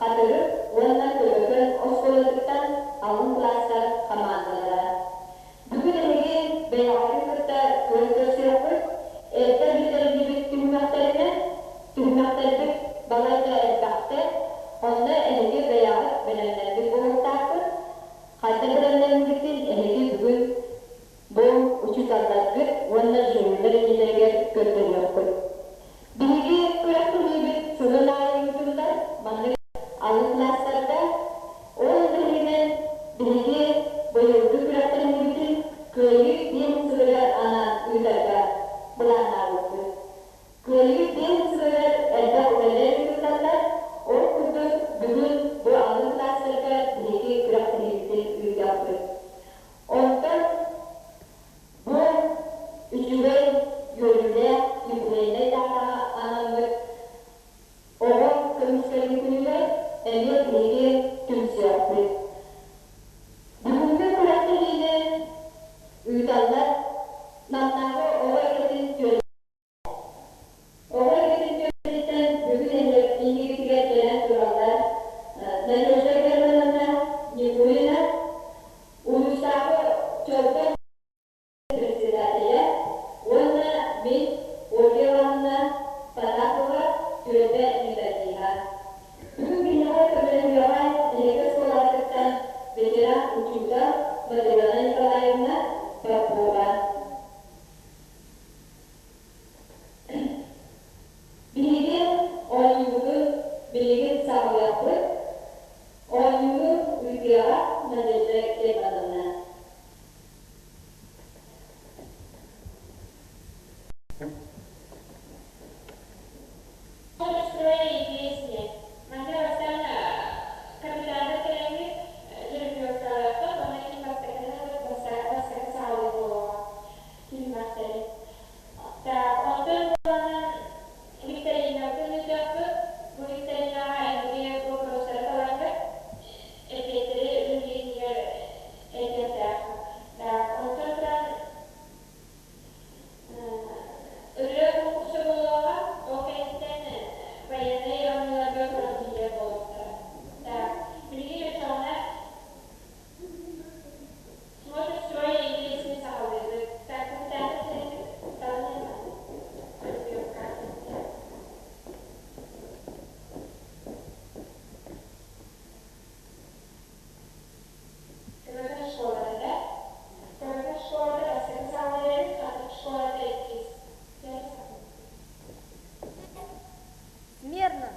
Хатырык уонна Көбөкөн оскуолатыттан алын кылаастар хамаандалара. Бүгүн эһиги бэйэҕитин кытта күөн көрсүөххүт, эрдэ биллэриллибит түһүмэхтэринэн, түһүмэхтэрбит балайда элбэхтэр, онно эһиги бэйэҕит бэлэмнэммит буолуохтааххыт. Хайдах бэлэмнэммиккитин эһиги бүгүн бу учууталларгыт уонна жюрилар иннилэригэр көрдөрүөххүт. Биһиги күрэхтэһиибит сылын аайы ыытыллар, маннык алын кылаастарга. Ол иһинэн биһиги быйылгы күрэхтэһиибитин Кыайыы диэн сылыгар анаан ыытарга былааннаабыппыт. Кыайыы диэн сылыгар элбэх үлэлэр ыытыллаллар, ол курдук бүгүн бу алын кылаастарга биһиги күрэхтэһиибитин ыытыахпыт. Онтон бу үчүгэй, үөрүүлээх юбилейнай даатаҕа анаммыт Оҕо көмүскэлин күнүгэр эмиэ биһиги түмсүөхпүт. Бүгүҥҥү күрэхтэһиини ыыталлар Намнааҕы оҕо эйгэтин түөлбэтэ. Оҕо эйгэтин түөлбэтиттэн бүгүн эһиги кэлэн тураллар Надежда Германовна Никулина, улуустааҕы Чолбон председателэ уонна мин Ольга Ивановна Потапова түөлбэ методиһа. Бүгүн биһиэхэ көмөлөһүөҕэ эһиги оскуолаҕытыттан ветеран учуутал Матрена Николаевна Попова. Биһиги оонньуубутун билигин саҕалыахпыт. Оонньууну ыытыаҕа Надежда Ивановна. Своей песни. Манна бастаан капитаннар кэлэҥҥит жеребьевкалааххыт уонна ким бастакыны бастакы саалыы буолуоҕа түһүмэхтэри. Так, онтон буоланан викториналарын ыытыахпыт. Бу викторинаҕа эһиги вопростары талаҥҥыт, эпиэттэри жюри иннигэр этиэхтээхпит. Так, онтон туран ырыа конкурса буолуоҕа, ол кэнниттэн военнай оонньууларга күрэхтэһиилэр буолуохтара. Так, билигин оччоҕуна смотр строя и песни саҕалыыбыт. Так, капитаны талан жеребьевка. Көмөтө школата Көмөтө школата бастакы саҕалыыр эбит, хатык школата иккис. Смирно!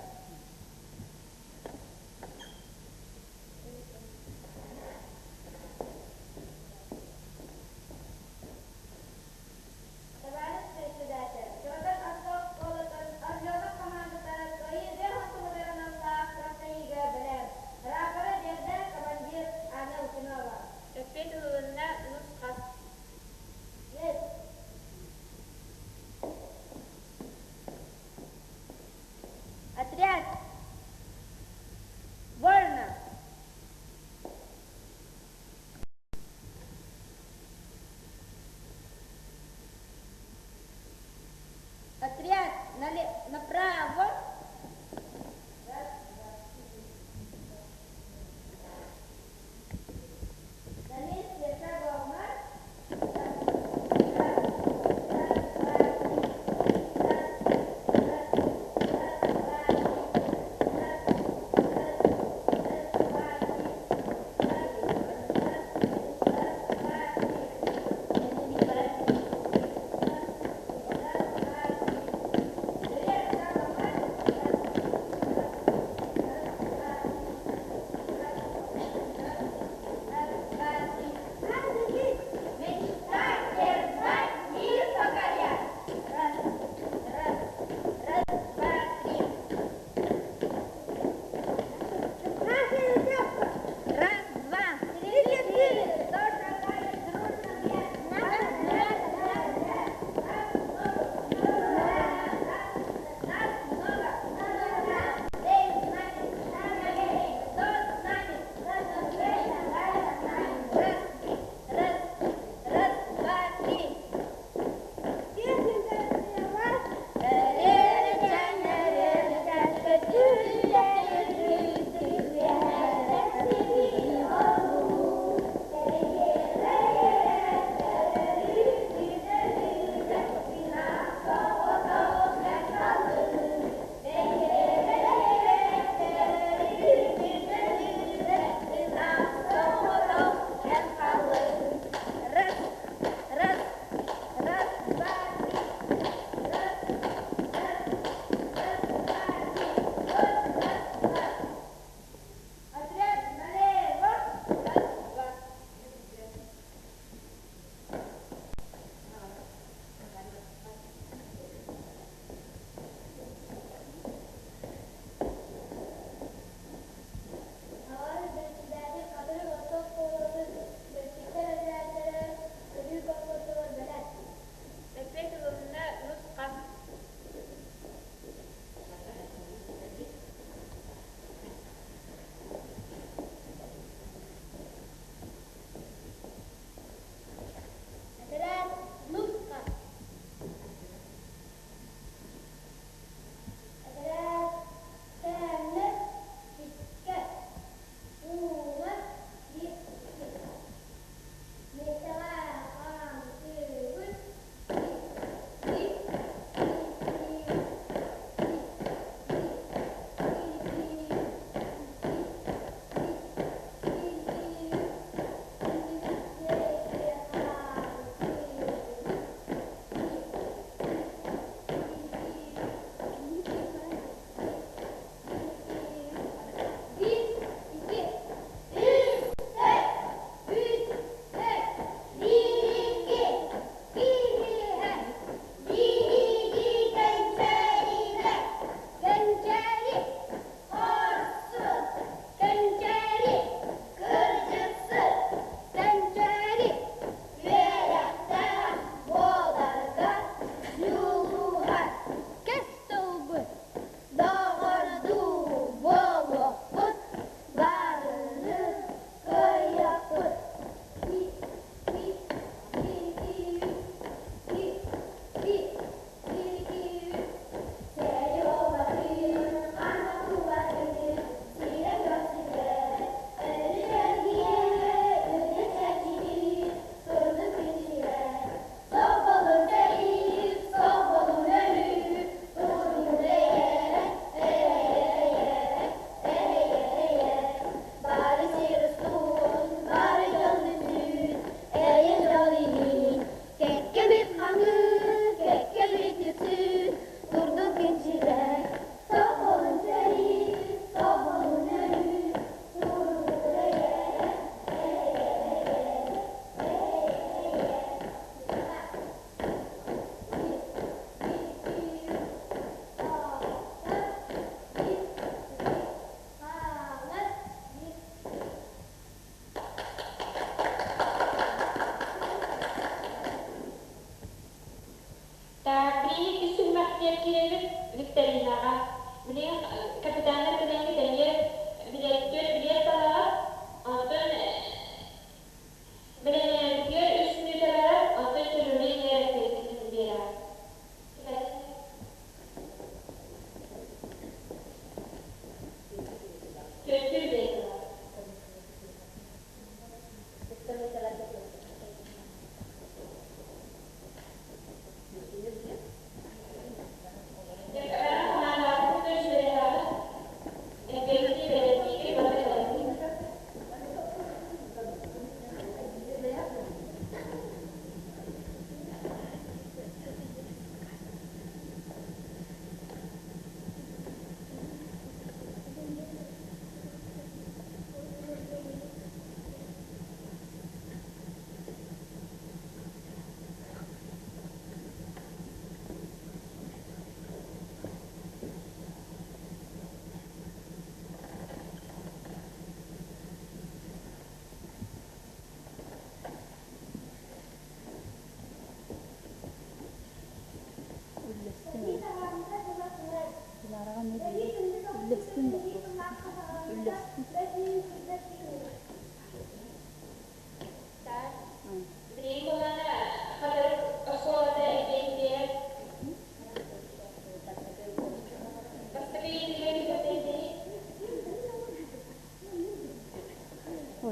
Товарищ председатель, Петр Орлов школатын Орленок хамаандата кыайыыга хонтугугар аналлаах күрэхтэһиигэ бэлэм. Рапоры биэрдэ командир Анна Лукинова. Эппиэт ылылынна нус-хас. Есть. Отряд! Вольно! Отряд направо! Раз, два, три, На месте шагом марш. Раз, раз, раз, два, три. Раз, раз, раз, два, три. Раз, раз, раз, два, три. Раз, раз, раз, два, три. Раз, раз, раз, два, три. Вверх.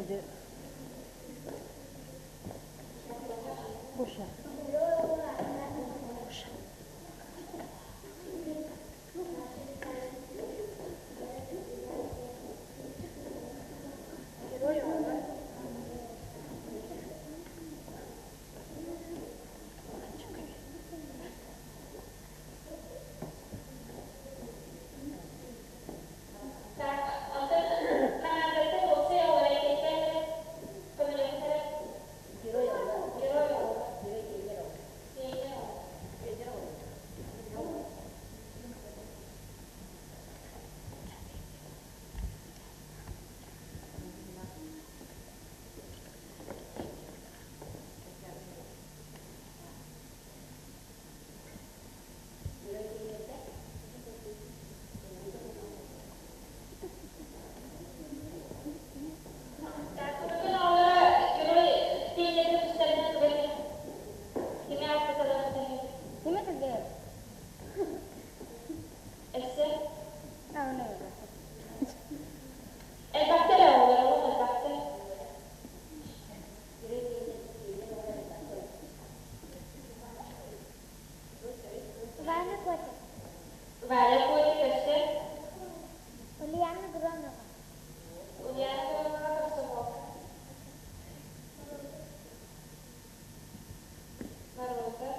Гоша. Гоша. Так, онтон хамаандаттан уопсай оҕолоро кэлбэт көмөлөһүннэрэ. Герой оҕолор. Герой оҕолор. Пионер оҕолор. Так, бүгүн оҕолоро герой пионердэр тустарынан тугу кими ааттаталлар? Кими кызгыр? Өссө А, ну. элбэхтэр оҕолор, олох элбэхтэр. Ваня Котик. Валя Котик өссө Ульяна Громова. Ульяна Громова комсомолка. Морозов.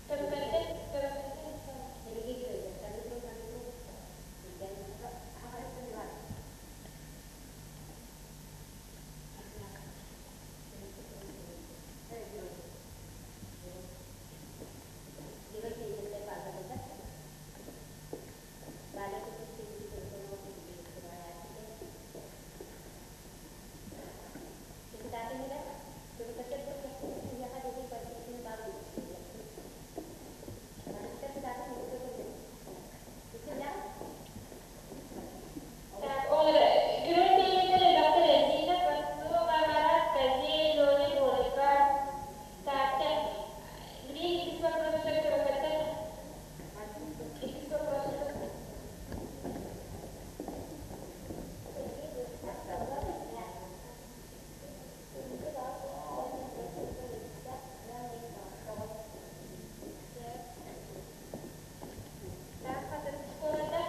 Көмпөттөн, көмпөттөн. Так, оҕолор, герой пионердэр элбэхтэр Зина Квасцова, Марат Козей, Леня Голиков. Так, билигин иккис вопростар көмөттөр. Иккис вопрос. Так, Хатырык школата.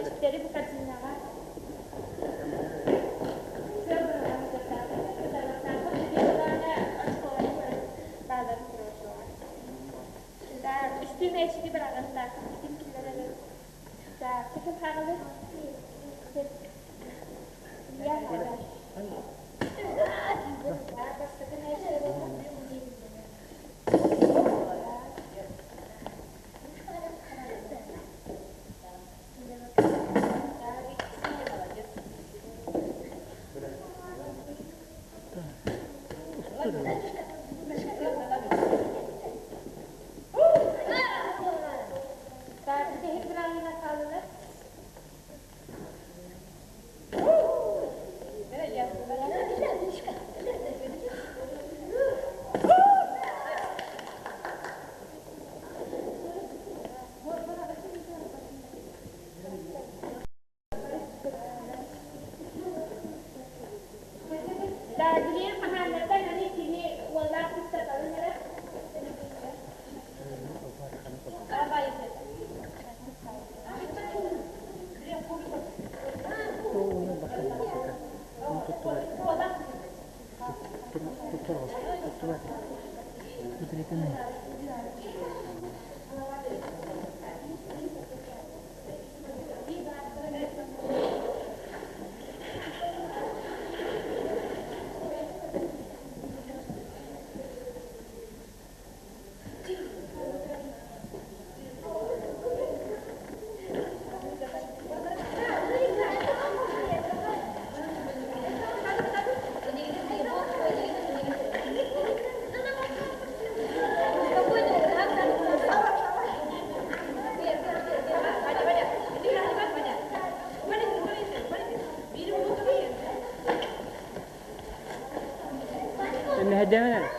Мээчиктэри бу корзинаҕа. Сыал быраҕан ыытыахтаахпыт. Кытарыахтаахпыт. Ити былаана оскуоланы көрөн баалларын туруорсуоҕа. Так, үстүү мээчиги быраҕыахтаахпыт. Ким киллэрэр? Так, ким хаалыр? Илья хаалар. Так, бастакы мээчик. Так, бүтэһик быраҕыыга хааллылар. Дагилиэн хаһааннартан аны кини уоллаах кыстаталын эрэ. Мэһэйдээмэн эрэ.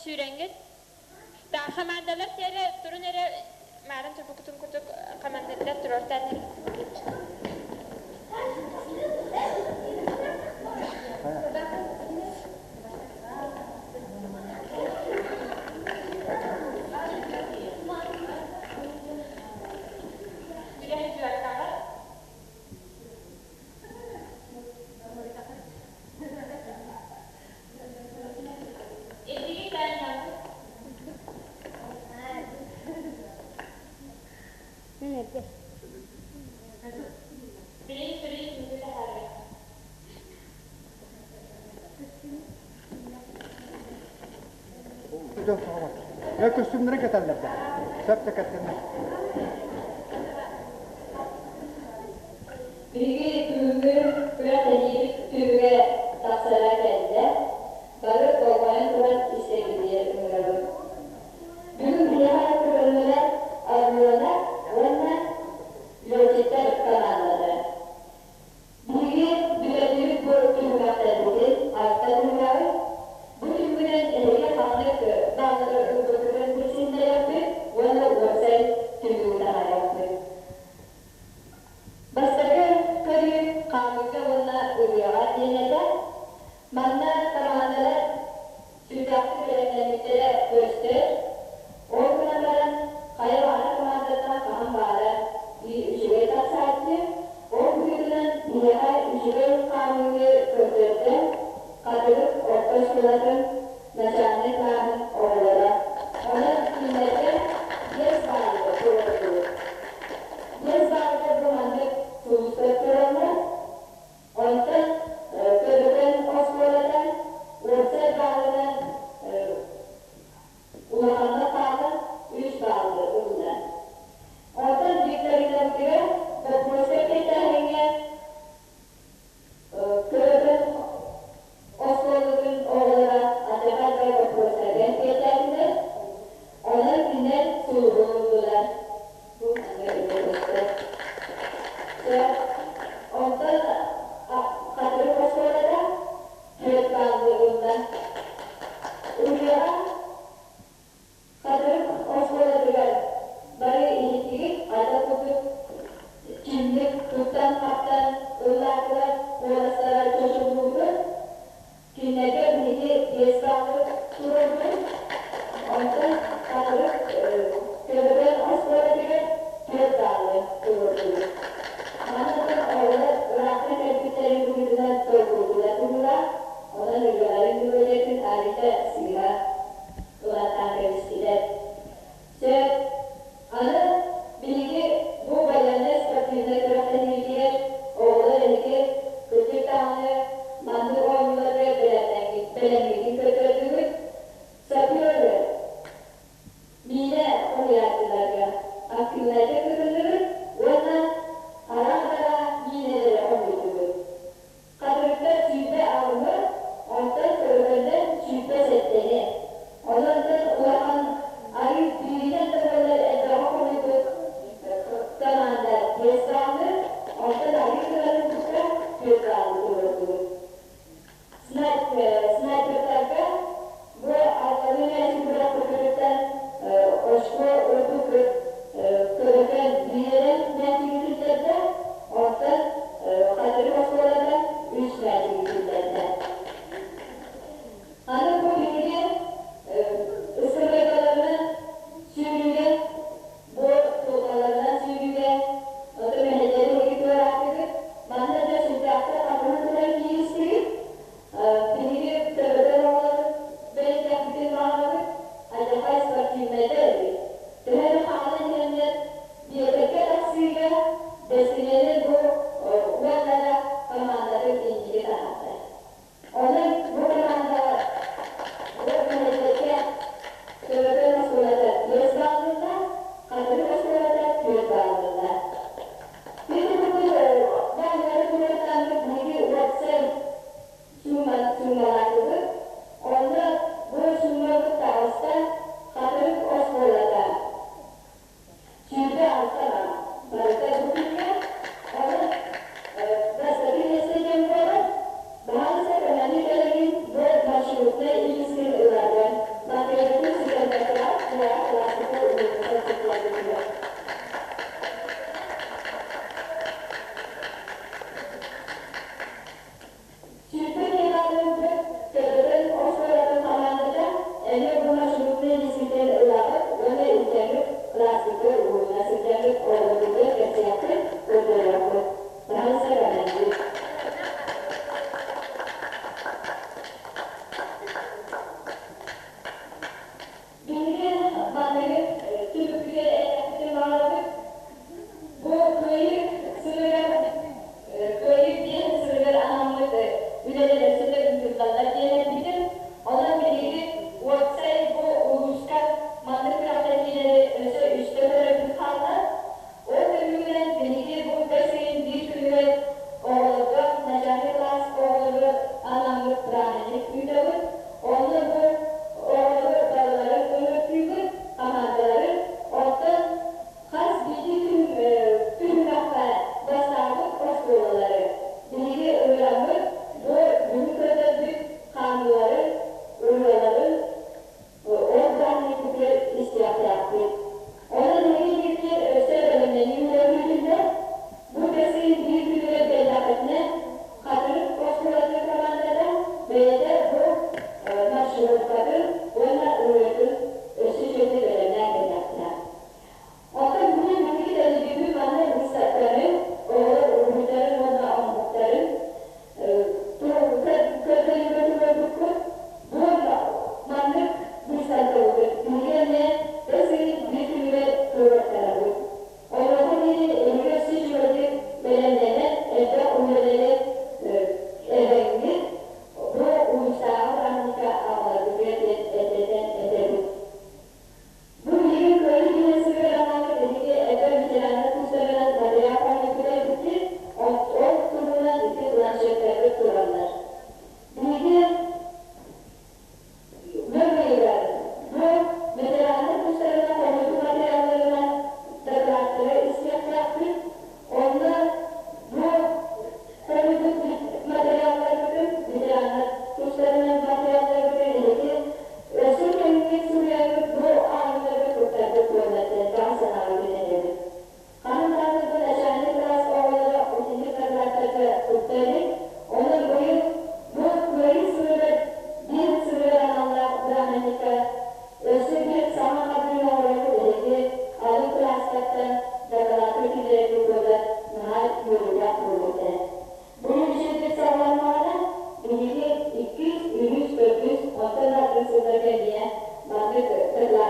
сүүрэҥҥит. Да, хамаандалар тиэрэ турун эрэ маарын турбукутун курдук командалар туруортаан Дьэ көстүүмнэрин кэтэллэр да. Сөп да кэттиннэр. Биһиги бүгүҥҥү күрэхтэһиибит түмүгэ тахсара кэллэ. Бары болҕойон туран истэргитигэр ыҥырабыт. Бүгүн биһиэхэ кытыннылар Алена уонна летчиктэр командалара. Биһиги бүтэрдибит бу түһүмэхтэрбитин, алта түһүмэҕи. Бу түмүгүнэн эһиги ханнык бааллары ылбыккытын билсиннэриэхпит уонна уопсай түмүгү таһаарыахпыт. Бастакы көрүү хаамыыга уонна ырыаҕа диэн этэ. Манна командалар сүрдээхтик бэлэмнэммиттэрэ көстөр. Ол гынан баран, хайа баҕарар командаттан хаһан баара биир үчүгэй тахсааччы. Ол быһыытынан биһиэхэ үчүгэй хаамыыны көрдөрдө Хатырык орто оскуолатын начальнай кылааһын оҕолоро. Онон кинилэргэ биэс баалга туруордубут. Биэс баалга бу маннык сулустар тураллар. Онтон Көбөкөн оскуолата уопсай баалынан улаханнык хаалан үс баалы ылла. Онтон викторинабытыгар боппуруоска кэтэһиҥҥэ Көбөкөн оскуолатын оҕолоро алдьархай боппуруостарга эппиэттээтилэр. Онон кинилэр сулуһу ыллылар. Бу маннык эмиэ көстөр. Онтон Хатырык оскуолата түөрт баалы ылла. Ырыаҕа Хатырык оскуолатыгар бары иһиттигит, хайдах курдук чиҥник туттан-хаптан ыллаатылар, куоластара чочуллубутун. Кинилэргэ биһиги биэс баалы туруордубут. Онтон Хатырык Көбөкөн оскуолатыгар түөрт баалы туруордубут. Манна оҕолор ыраахтан кэлбиттэрин быһыытынан толкуйдуулар быһыылаах, онон ырыаларын мелодиятын арыйда сыыһа ылаттаан кэбистилэр. Сөп. Аны биһиги бу байыаннай-спортивнай күрэхтэһиибитигэр оҕолор эһиги кырдьык даҕаны маннык оонньууларга бэлэмҥитин көрдөрдүгүт. Саперы миинэ хоһуйааччыларга актыыбынайдык кытынныбыт уонна араас-араас миинэлэри хоһуйдубут. Хатырыктар 28, онтон Көбөкөннөр 27.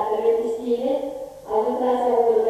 кылаастарга истиини, алын кылаас оҕолоругар.